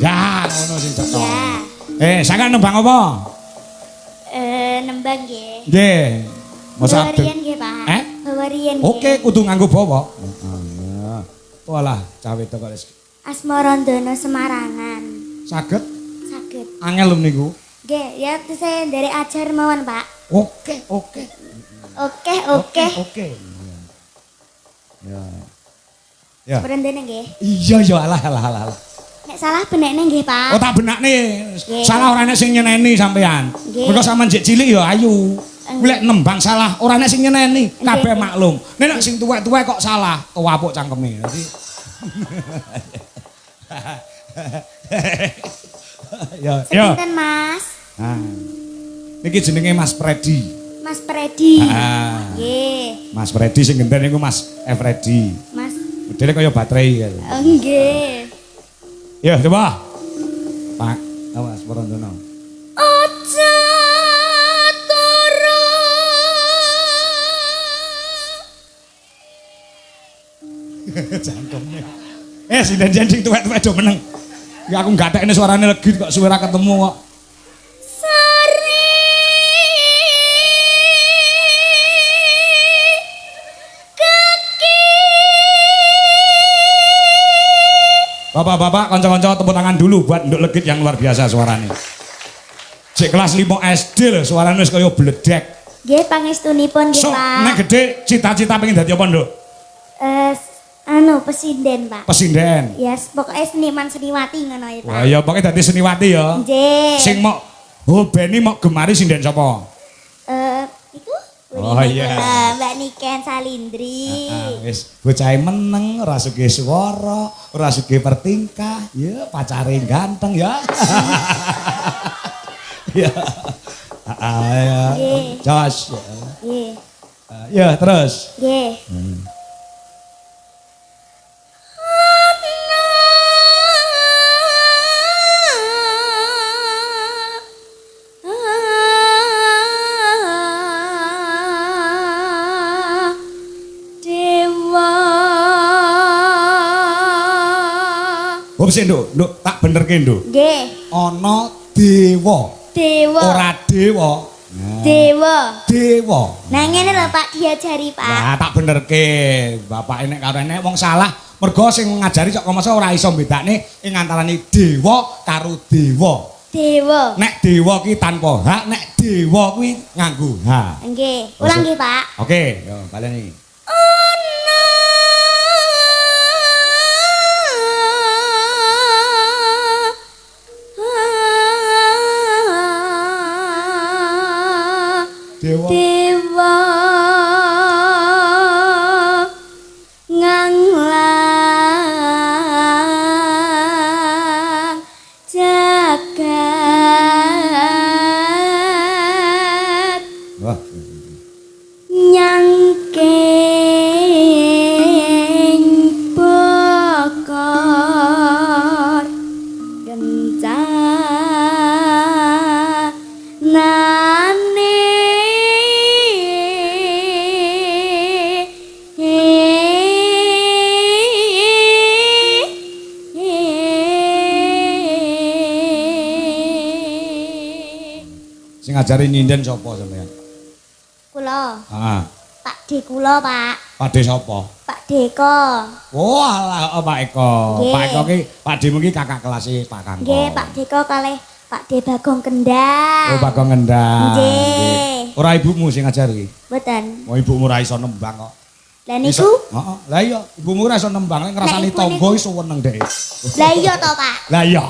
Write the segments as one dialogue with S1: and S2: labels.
S1: Ya, ngono sing cetha.
S2: Ya.
S1: Sampeyan nembang apa?
S2: Nembang nggih.
S1: Nggih. Masa
S2: Bawa riyen nggih, Pak.
S1: Eh?
S2: Bawa riyen nggih.
S1: Oke, kudu nganggo bawa. Heeh. Walah, cah wedok kok wis
S2: Asmarandana Semarangan.
S1: saged
S2: Saged.
S1: angel lho niku.
S2: Nggih, ya terus saya nderek ajar mawon, Pak.
S1: Oke, oke.
S2: Oke, oke.
S1: Oke. Ya. Ya.
S2: Asmarandana nggih.
S1: Iya ya alah alah alah. alah.
S2: Nek salah benekne nggih, Pak.
S1: Oh tak benakne.
S2: Nggih.
S1: Salah ora enek sing nyeneni sampean.
S2: Nggih.
S1: Mergo sampean jek cilik ya ayu.
S2: Nggih.
S1: Lek nembang salah ora enek sing nyeneni, kabeh
S2: Nggih.
S1: maklum. Nek sing tuwek-tuwek kok salah, tuwapuk cangkeme. Dadi ya, ya.
S2: Sepinten, Mas?
S1: Nah. Niki jenenge Mas Predi.
S2: Mas Predi.
S1: Ah.
S2: Nggih.
S1: Mas Predi sing genten niku Mas Efredi.
S2: Mas.
S1: Modele kaya baterai kae.
S2: Oh, nggih.
S1: Ya, coba. Pak, awas Prondono.
S2: Aja turu.
S1: Jangkemnya. Sinden sing tuwek-tuwek do meneng. Ya aku gatekne suarane legit kok suwe ra ketemu kok.
S2: Sari kaki.
S1: Bapak-bapak, kanca-kanca tepuk tangan dulu buat Nduk Legit yang luar biasa suarane. Cek kelas 5 SD lho suarane wis kaya bledek.
S2: Nggih pangestunipun nggih,
S1: So,
S2: Pak.
S1: nek gede cita-cita pengen dadi apa, Nduk?
S2: Anu pesinden, Pak.
S1: Pesinden.
S2: Ya, yes, pokoknya seniman seniwati ngono ya, Pak.
S1: Wah, ya pokoke dadi seniwati ya.
S2: Nggih.
S1: Sing mok hobene mok gemari sinden sapa?
S2: Iku?
S1: Oh, iya.
S2: Mbak Niken Salindri.
S1: Wis bocahe meneng, ora sugih swara, ora sugih pertingkah, ya pacare ganteng ya. Ya. Ya.
S2: Nggih.
S1: Jos.
S2: Nggih.
S1: Ya, terus.
S2: Nggih. Dewa.
S1: Hop sik, Nduk, Nduk, tak benerke, Nduk.
S2: Nggih,
S1: Ana dewa,
S2: dewa.
S1: ora dewa. Nah,
S2: Dewa.
S1: Dewa.
S2: Nah ngene lho Pak diajari Pak.
S1: Lah tak benerke, bapak nek karo nek wong salah mergo sing ngajari cok masa ora iso mbedakne ing antarane dewa karo dewa.
S2: Dewa.
S1: Nek dewa ki tanpa hak, nek dewa kuwi nganggo hak.
S2: Nggih, ulang nggih Pak.
S1: Oke, yo baleni.
S2: Ana
S1: Dewa.
S2: Dewa nganglang jagat
S1: Wah.
S2: nyangking bokor kencanane.
S1: Sing ngajari nyinden sapa sampean?
S2: Kula,
S1: Heeh.
S2: Pak D kula, Pak.
S1: Pakde sapa?
S2: Pak Deko.
S1: Oh alah, oh, Pak Eko.
S2: Nggih.
S1: Pak Eko ki Pak Demu ki kakak kelas Pak Kangko.
S2: Nggih, Pak Deko kalih Pak D Bagong Kendang.
S1: Oh, Bagong Kendang.
S2: Nggih.
S1: Ora ibumu sing ngajari.
S2: Mboten.
S1: Oh, ibumu ora iso nembang kok.
S2: Lah niku?
S1: Heeh. Lah iya, ibumu ora iso nembang, nek ngrasani
S2: Lah, ibu
S1: tangga
S2: niku-
S1: iso weneng dhek.
S2: Lah iya to, Pak.
S1: Lah iya.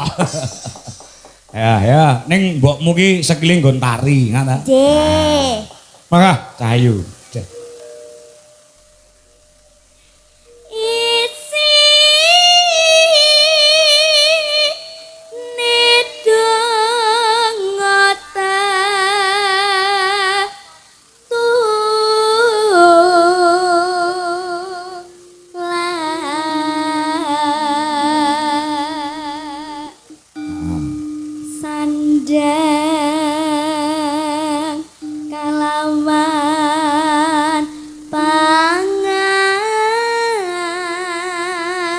S1: Ya, ya, ning mbokmu ki sekile nggon tari, ngono ta?
S2: Nggih.
S1: Mangga, Cahayu.
S2: Isi nedonga Sandang kalawan pangan.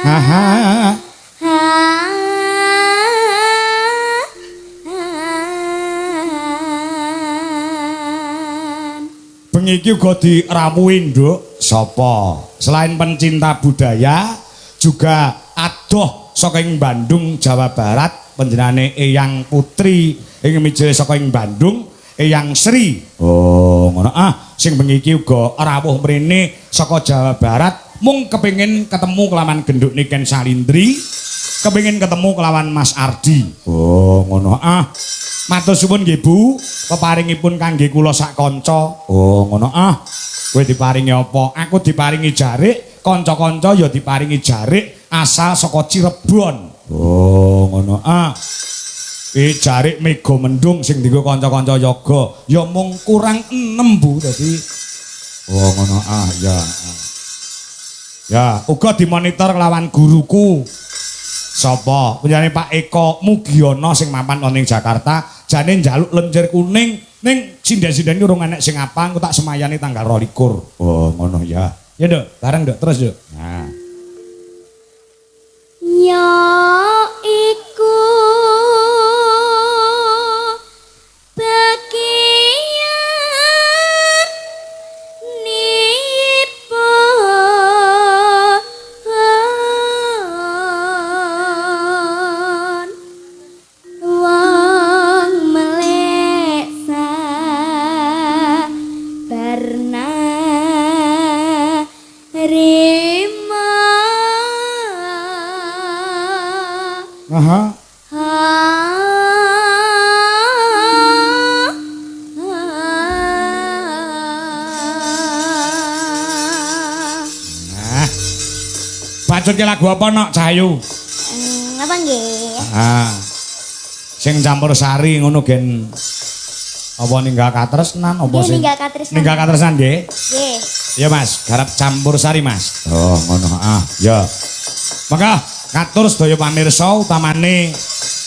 S1: Haha.
S2: Ha.
S1: Bengi iki uga dirawuhi, Nduk. Sapa? Selain pencinta budaya, juga adoh saking Bandung, Jawa Barat, panjenengane Eyang Putri ing mijil saka ing Bandung, Eyang Sri. Oh, ngono. Ah, sing bengi iki uga rawuh mrene saka Jawa Barat, mung kepengin ketemu kelawan Genduk Niken Salindri, kepengin ketemu kelawan Mas Ardi. Oh, ngono. Ah. Matur suwun nggih Bu, peparingipun kangge kula sak kanca. Oh, ngono. Ah. Kowe diparingi apa? Aku diparingi jarik, kanca-kanca ya diparingi jarik asal saka Cirebon. Oh, ngono. Ah. Iki jarik mega mendung sing dienggo kanca-kanca yoga ya mung kurang 6 Bu dadi. Oh, ngono. Ah, ya. Ya, uga dimonitor kelawan guruku. Sapa? Punyane Pak Eko Mugiono sing mapan wonten ing Jakarta, jane njaluk lencir kuning ning sinden-sinden urung enek sing apa, engko tak semayani tanggal 22. Oh, ngono ya. Ya, Nduk, bareng Nduk, terus, Nduk. Nah.
S2: Ya iku bagian nipun wong melek sabar narima.
S1: Aha.
S2: Ha.
S1: Nah. Bacutke lagu apa nok Cahayu?
S2: Apa nggih?
S1: Ah. Sing campur sari ngono gen apa ninggal katresnan apa
S2: Nggih,
S1: sing
S2: ninggal katresnan.
S1: Ninggal katresnan nggih.
S2: Nggih.
S1: Ya Mas, garap campur sari Mas. Oh, ngono ah. Ya. Maka katur sedaya pamirsa utamane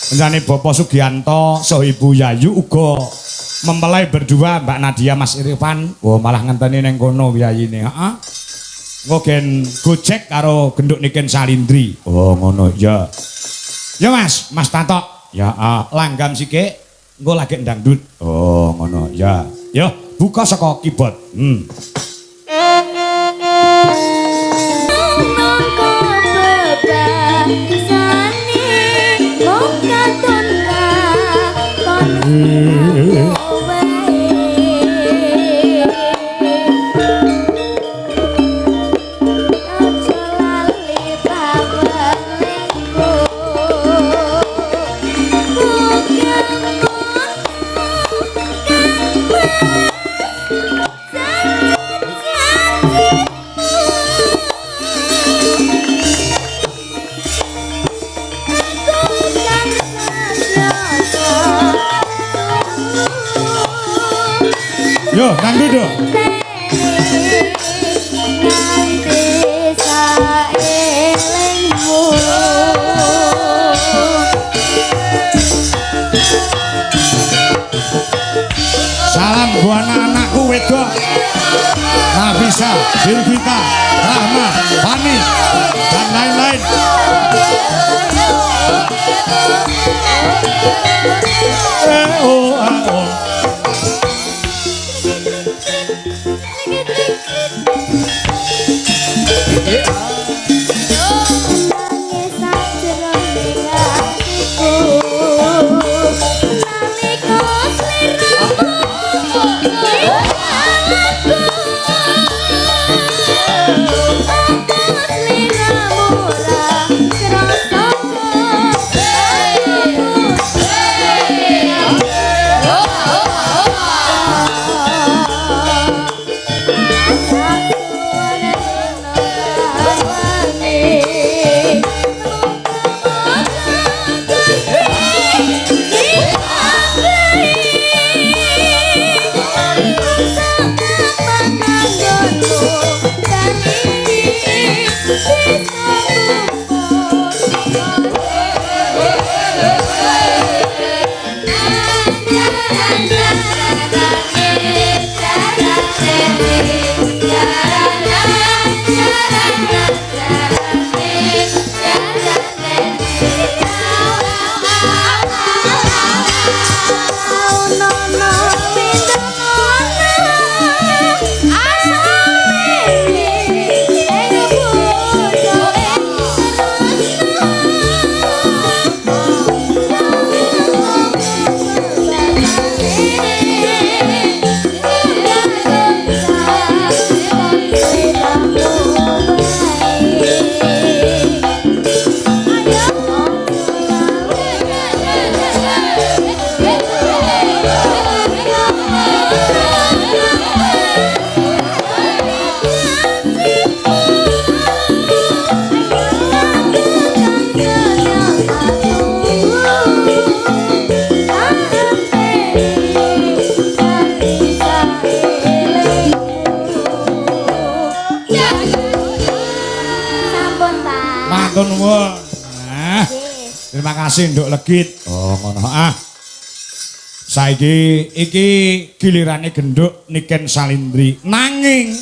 S1: panjenengane Bapak Sugianto saha Ibu Yayu uga mempelai berdua Mbak Nadia Mas Irfan. Oh, malah ngenteni ning kono wiyayine, heeh. Engko gen Gojek karo Genduk Niken Salindri. Oh, ngono ya. Ya Mas, Mas Tatok. Ya, ah, langgam sikik engko lagi ndangdut. Oh, ngono ya. Yo, buka saka keyboard.
S2: Mongko bebasane mung katon katon wae. Aja lali pawelingku. Bukan
S1: Yo, dangdut yo.
S2: Nganti saelingmu.
S1: Salam buat anak-anakku wedok. Nafisa, Birgita, Rahma, Fani, dan lain-lain. Eh, oh, ah, oh.
S2: Nangis sajroning atiku nalika sliramu aku apa sliramu ra krasa aku.
S1: Ah.
S2: Nggih.
S1: Terima kasih, Nduk Legit. Oh, ngono ah. Saiki iki gilirane genduk Niken Salindri. Nanging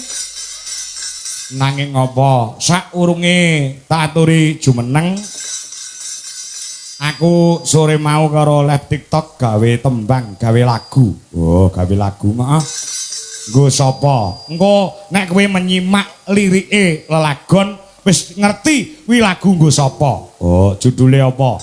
S1: nanging apa? Saurunge tak aturi jumeneng, aku sore mau karo live TikTok gawe tembang, gawe lagu. Oh, gawe lagu, maaf. Nggo sapa? Engko nek kowe menyimak lirike lelagon wis ngerti kuwi lagu nggo sapa. Oh, judule apa?